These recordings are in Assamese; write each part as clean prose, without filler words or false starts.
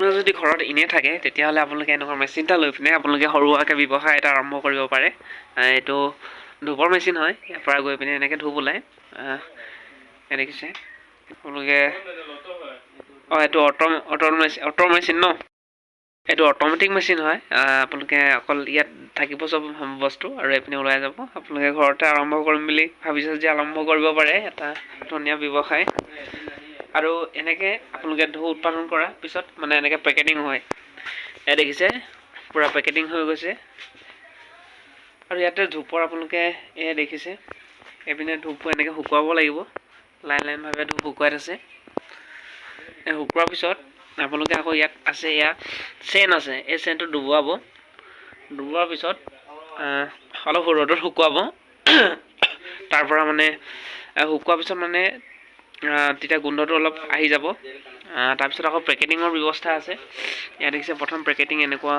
আপোনালোকে যদি ঘৰত এনেই থাকে, তেতিয়াহ'লে আপোনালোকে এনেকুৱা মেচিন এটা লৈ পিনে আপোনালোকে সৰু সুৰাকৈ ব্যৱসায় এটা আৰম্ভ কৰিব পাৰে। এইটো ধূপৰ মেচিন হয়। ইয়াৰ পৰা গৈ পিনে এনেকৈ ধূপ ওলায়। এই দেখিছে আপোনালোকে। অঁ, এইটো অট' মেচিন ন? এইটো অট'মেটিক মেচিন হয়। আপোনালোকে অকল ইয়াত থাকিব চব বস্তু আৰু এইপিনে ওলাই যাব। আপোনালোকে ঘৰতে আৰম্ভ কৰিম বুলি ভাবিছে যদি আৰম্ভ কৰিব পাৰে, এটা ধুনীয়া ব্যৱসায়। আৰু এনেকৈ আপোনালোকে ধূপ উৎপাদন কৰাৰ পিছত মানে এনেকৈ পেকেটিং হয়। এয়া দেখিছে, পূৰা পেকেটিং হৈ গৈছে। আৰু ইয়াতে ধূপৰ আপোনালোকে এয়া দেখিছে, এইপিনে ধূপবোৰ এনেকৈ শুকুৱাব লাগিব। লাইন লাইনভাৱে ধূপ শুকুৱাই থৈছে। এই শুকোৱাৰ পিছত আপোনালোকে আকৌ ইয়াত আছে, এয়া চেন আছে, এই চেনটো ডুবোৱাব। ডুবোৱাৰ পিছত অলপ ৰ'দত শুকুৱাব। তাৰ পৰা মানে শুকোৱাৰ পিছত মানে তেতিয়া গোন্ধটো অলপ আহি যাব। তাৰপিছত আকৌ পেকেটিঙৰ ব্যৱস্থা আছে। ইয়াত দেখিছে, প্ৰথম পেকেটিং এনেকুৱা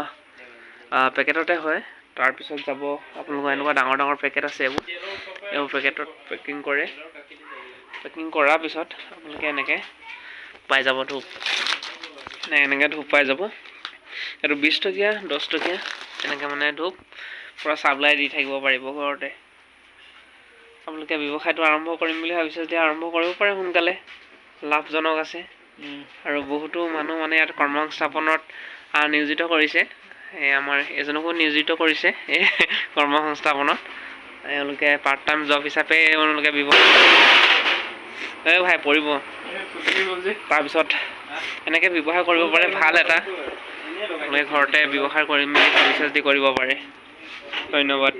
পেকেটতে হয়। তাৰপিছত যাব আপোনালোকৰ এনেকুৱা ডাঙৰ ডাঙৰ পেকেট আছে এইবোৰ। এইবোৰ পেকেটত পেকিং কৰে। পেকিং কৰাৰ পিছত আপোনালোকে এনেকৈ পাই যাব ধূপ। এনেকৈ ধূপ পাই যাব। এইটো 20 টকীয়া, 10 টকীয়া, এনেকৈ মানে ধূপ পূৰা চাপ্লাই দি থাকিব পাৰিব ঘৰতে। আপোনালোকে ব্যৱসায়টো আৰম্ভ কৰিম বুলি ভাবিছে যেতিয়া আৰম্ভ কৰিব পাৰে সোনকালে, লাভজনক আছে। আৰু বহুতো মানুহ মানে ইয়াত কৰ্মসংস্থাপনত নিয়োজিত কৰিছে। এই আমাৰ এজনকো নিয়োজিত কৰিছে এই কৰ্মসংস্থাপনত। এওঁলোকে পাৰ্ট টাইম জব হিচাপে এওঁলোকে ব্যৱসায়। এই ভাই, পৰিব। তাৰপিছত এনেকৈ ব্যৱসায় কৰিব পাৰে। ভাল এটা, আপোনালোকে ঘৰতে ব্যৱসায় কৰিম বুলি ভাবিছে যদি কৰিব পাৰে। ধন্যবাদ।